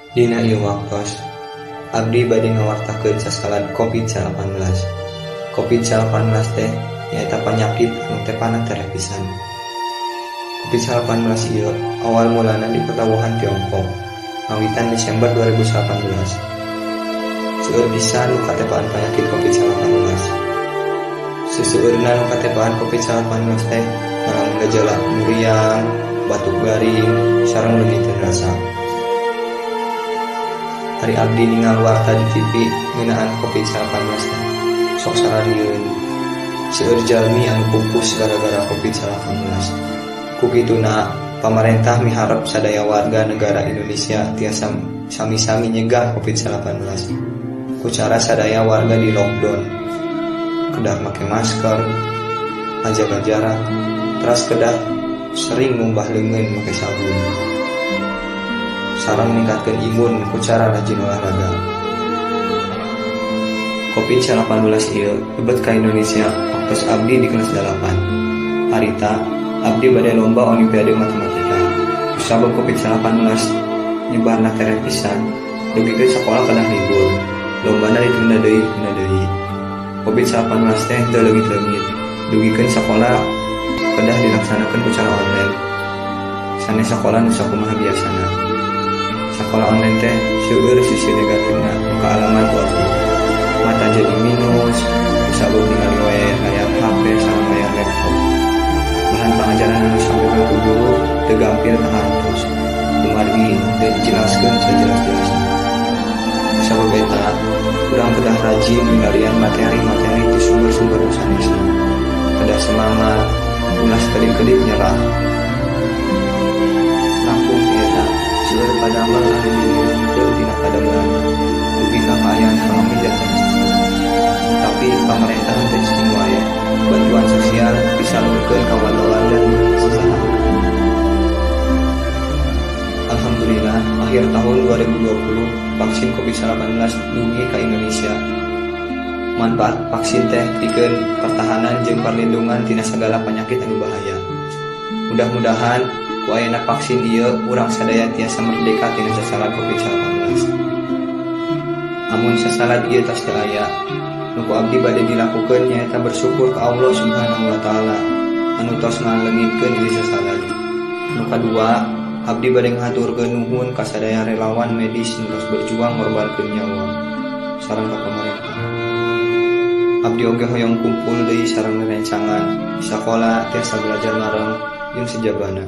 Dina ieu waktos, abdi bade ngawartakeun sasalad Covid-19. Covid-19 teh nyaeta panyakit anu tepana tereh pisan. Covid-19 ieu awal mulana di kota Wuhan, Tiongkok, ngawitan Desember 2018. Seueur pisan nu katepaan panyakit Covid-19. Seseueurna nu katepaan Covid-19 teh ngalaman gejala muriang, batuk garing, sareng leungit teu rasa. Ari abdi ningal warta di TV ngeunaan Covid-19 teh sok sararieun. Seueur jalmi anu pupus gara-gara Covid-19. Ku kituna pamarentah miharep sadaya warga negara Indonesia tiasa sami-sami nyegah Covid-19. Ku cara sadaya warga di lockdown. Kedah make masker, ngajaga jarak, teras kedah sering ngumbah leungeun make sabun. Sareng ningkatkeun imun ku cara rajin olahraga. Covid-19 ieu lebet ka Indonesia waktos abdi di kelas 8. Harita abdi bade lomba olimpiade matematika. Kusabab Covid-19 nyebarna tereh pisan, dugikeun sakola kedah libur. Lombana ditunda deui ditunda deui. Covid-19 teh teu leungit-leungit, dugikeun sakola kedah dilaksanakeun ku cara online. Sanes sakola nu sakumaha biasana. Sakola online teh seueur sisi negatifna nu kaalaman ku abdi. Mata jadi minus, kusabab ningali wae layar HP sareng layar laptop. Bahan pangajaran anu disampaikan ku guru teu gampil kahartos, kumargi teu dijelaskeun sajelas-jelasna. Kusabab eta, urang kedah rajin milarian materi-materi ti sumber-sumber nu sanesna. Kedah semangat, ulah sakedik-kedik nyerah. Langkung ti eta, seueur padamel anu diniringkeun tina padamelanna, dugi ka kaayaan ekonomi janten susah. Tapi pamarentah henteu cicing wae, bantuan sosial disalurkeun ka warga-warga nu kasusahan. Alhamdulillah, akhir tahun 2020 vaksin Covid-19 dugi ka Indonesia. Manfaat vaksin teh pikeun pertahanan jeung perlindungan tina sagala panyakit anu bahaya. Mudah-mudahan ku ayana vaksin ieu urang sadaya tiasa merdeka tina sasalad Covid-19. Amun sasalad ieu tos teu aya, nu ku abdi bade dilakukeun nyaeta bersyukur ka Allah Subhanahu wa taala anu tos ngaleungitkeun ieu sasalad. Nu kadua, abdi bade ngahaturkeun nuhun ka sadaya relawan medis nu tos berjuang ngorbankeun nyawa sareng ka pamarentah. Abdi oge hoyong kumpul deui sareng rerencangan di sakola tiasa belajar bareng jeung sejabana.